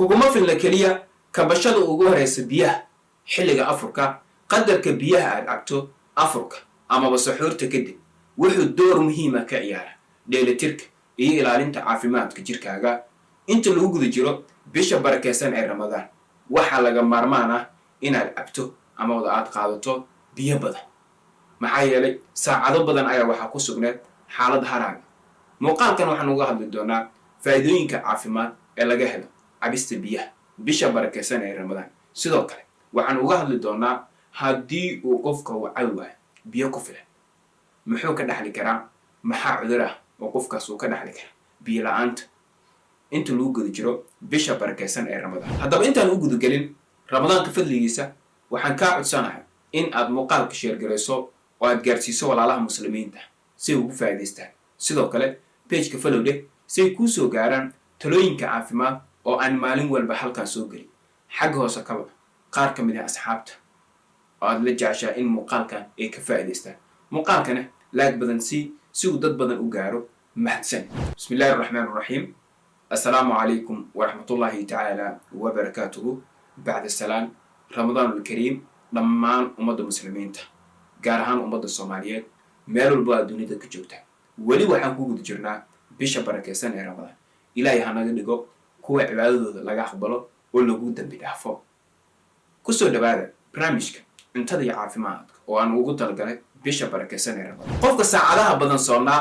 Kuguma filna keliya kabashada ugu horeysa biyaha xilliga afurka. Qadarka biyaha aad cabto afurka amaba saxuurta kadib wuxuu door muhiima ka ciyaara dheelitirka iyo ilaalinta caafimaadka jirkaaga inta lagu guda jiro bisha barakeysan ee Ramadaan. Waxaa laga maarmaan ah inaad cabto amaba aad qaadato biyo badan, maxaa yeelay saacado badan ayaa waxaa ku sugneed xaalad haraaga. Muuqaalkan waxaan uga hadli doonaa faa'iidooyinka caafimaad ee laga helo cabista biyaha bisha barakeysan ee Ramadaan. Sidoo kale waxaan uga hadli doonaa haddii uu qofka uu cabi waayo biyo ku filan, muxuu ka dhaxli karaa? Maxaa cudur ah oo qofkaas uu ka dhaxli karaa biyo la-aanta inta lagu guda jiro bisha barakeysan ee Ramadaan? Haddaba, intaan u gudagelin Ramadaanka fadligiisa, waxaan kaa codsanahay in aad muuqaalka share garayso oo aad gaarsiiso walaalaha Muslimiinta si ay ugu faa'iidaystaan. Sidoo kale page-ka follow dheh si ay kuu soo gaaraan talooyinka caafimaad oo aan maalin walba halkan soo gelin. Xagga hoose kaba qaar ka mid ah asxaabta oo aad la jeceshaa in muuqaalkan ay ka faa'iidaystaan. Muuqaalkana like badan si uu dad badan u gaaro. Mahadsan. Bismi Illaahi araxmaan araxiim. Assalaamu calaykum waraxmatullaahi tacaala wabarakaatuhu. Bacda salaan, Ramadaan alkariim dhammaan ummadda Muslimiinta, gaar ahaan ummadda Soomaaliyeed meel walba aad dunida ka joogta. Weli waxaan ku guda jirnaa bisha barakeysan ee Ramadaan. Ilaahay hanaga dhigo kuwa cibaadadooda laga aqbalo oo lagu dambi dhaafo. Kusoo dhawaada barnaamijka cuntada iyo caafimaadka oo aan ugu talagalay bisha barakeysan ee Ramadaan. Qofka saacadaha badan soonnaa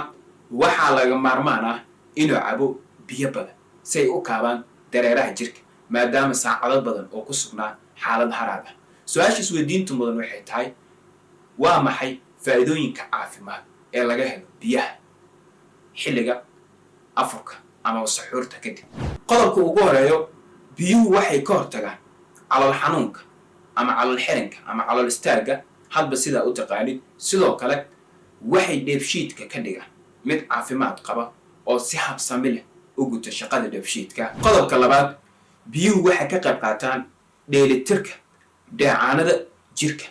waxaa laga maarmaan ah inuu cabo biyo badan si ay u kaabaan dareeraha jirka, maadaama saacado badan oo ku sugnaa xaalad haraad ah. Su-aasha isweydiinta mudan waxay tahay: waa maxay faa'iidooyinka caafimaad ee laga helo biyaha xilliga afurka ama saxuurta kadib? Qodobka ugu horeeyo, biyuhu waxay ka hortagaan calool xanuunka ama calool xiranka ama calool istaagga, hadba sidaa u taqaanid. Sidoo kale waxay dheefshiidka ka dhigaan mid caafimaad qaba oo si habsami leh u guta shaqada dheefshiidka. Qodobka labaad, biyuhu waxay ka qayb qaataan dheelitirka dheecaanada jirka.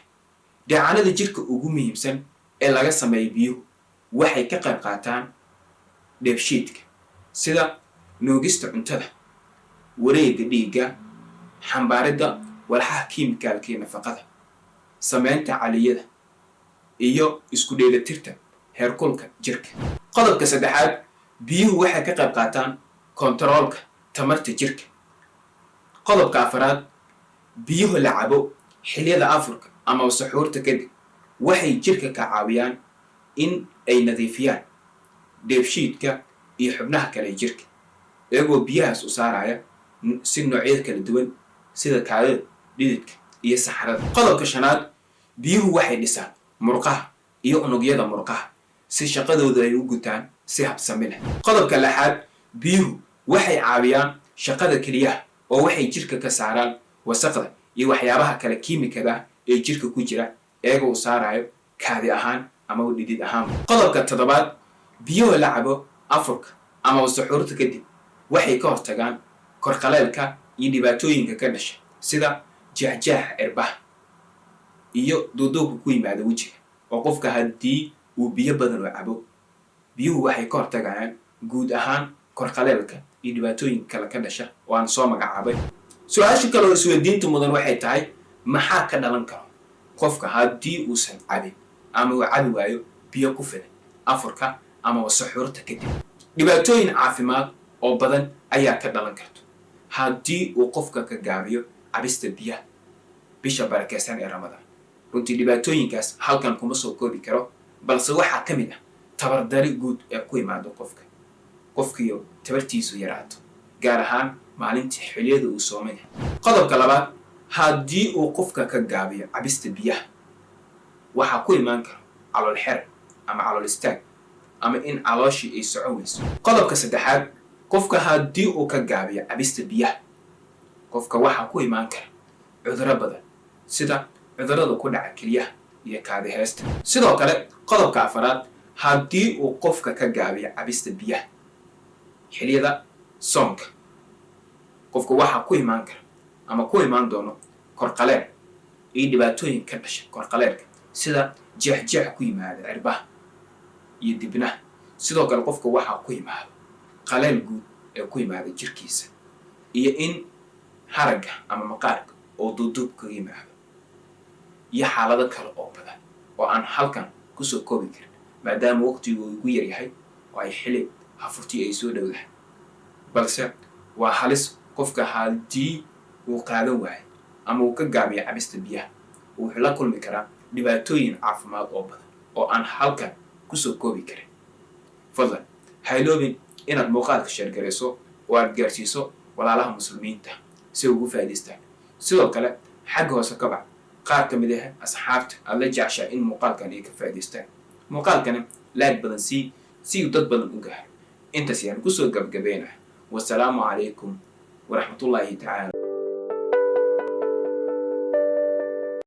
Dheecaanada jirka ugu muhiimsan ee laga sameeyo biyuhu waxay ka qayb qaataan dheefshiidka, sida nuugista cuntada, wareegga dhiigga, xambaaridda walxaha kiimikaalka iyo nafaqada, sameynta caliyada iyo isku dheelitirta heerkulka jirka. Qodobka saddexaad, biyuhu waxay ka qayb qaataan kontaroolka tamarta jirka. Qodobka afaraad, biyuhu la cabo xilliyada afurka ama saxuurta kadib waxay jirka ka caawiyaan in ay nadiifiyaan dheefshiidka iyo xubnaha kale ee jirka, iyagoo biyahaas u saaraya si noocyada kala duwan, sida kaadida, dhididka iyo saxarada. Qodobka shanaad, biyuhu waxay dhisaan murqaha iyo unugyada murqaha si shaqadooda ay u gutaan si habsami leh. Qodobka lixaad, biyuhu waxay caawiyaan shaqada keliyaha oo waxay jirka ka saaraan wasaqda iyo waxyaabaha kale kiimikada ee jirka ku jira, iyagoo u saarayo kaadi ahaan ama dhidid ahaan. Qodobka toddobaad, biyuhu la cabo afurka ama saxuurta kadib waxay ka hortagaan korqaleelka iyo dhibaatooyinka ka dhasha, sida jeexjeexa cirbaha iyo duuduubka ku yimaada wejiga, oo qofka haddii uu biyo badan oo cabo, biyuhu waxay ka hortagayaan guud ahaan korqaleelka iyo dhibaatooyinka kale ka dhasha oo aan soo magacaabay. Su-aasha kale oo isweydiinta mudan waxay tahay: maxaa ka dhalan karo qofka haddii uusan cabin ama uu cabi waayo biyo ku filan afurka amaba saxuurta kadib? Dhibaatooyin caafimaad oo badan ayaa ka dhalan karto haddii uu qofka ka gaabiyo cabista biyaha bisha barakeysan ee Ramadaan. Runtii dhibaatooyinkaas halkan kuma soo koobi karo, balse waxaa ka mid ah tabardari guud ee ku imaado qofka, qofkiyo tabartiisu yaraato, gaar ahaan maalintii xiliyada uu soomay. Qodobka labaad, haddii uu qofka ka gaabiyo cabista biyaha, waxaa ku imaan karo calool xer ama calool istaag ama in calooshii ay socon weyso. Qodobka saddexaad, qofka haddii uu ka gaabiyo cabista biyaha, qofka waxaa ku imaan kara cudurro badan, sida cudurrada ku dhaca kelyaha iyo kaadi heesta. Sidoo kale qodobka afaraad, haddii uu qofka ka gaabiyo cabista biyaha xiliyada soonka, qofka waxaa ku imaan kara ama ku imaan doono korqaleel iyo dhibaatooyin ka dhasha korqaleelka, sida jeexjeex ku yimaada cirbaha iyo dibnaha. Sidoo kale qofka waxaa ku yimaado qaleel guud ee ku yimaada jirkiisa iyo in Haragga ama maqaarka oo duuduub kaga yimaado iyo xaalado kale oo badan oo aan halkan kusoo koobi karin, maadaama waqtigu uu igu yaryahay oo ay xili hafurtii ay soo dhowdahay. Balse waa halis qofka haddii uu qaadan waayo ama uu ka gaabiyo cabista biyaha, wuxuu la kulmi karaa dhibaatooyin caafimaad oo badan oo aan halkan kusoo koobi karin. Fadlan ha iloobin inaad muuqaalka share garayso oo aad gaarsiiso walaalaha Muslimiinta si ay ugu faa'idaystaan. Sidoo kale xagga hoose ka bac qaar ka mid ah asxaabta aad la jeceshaa in muuqaalkan ay ka faa'idaystaan. Muuqaalkani like badan sii si uu dad badan u gaaro. Intaas ayaan kusoo gabgabeynaa. Wasalaamu calaykum waraxmatullaahi tacaala.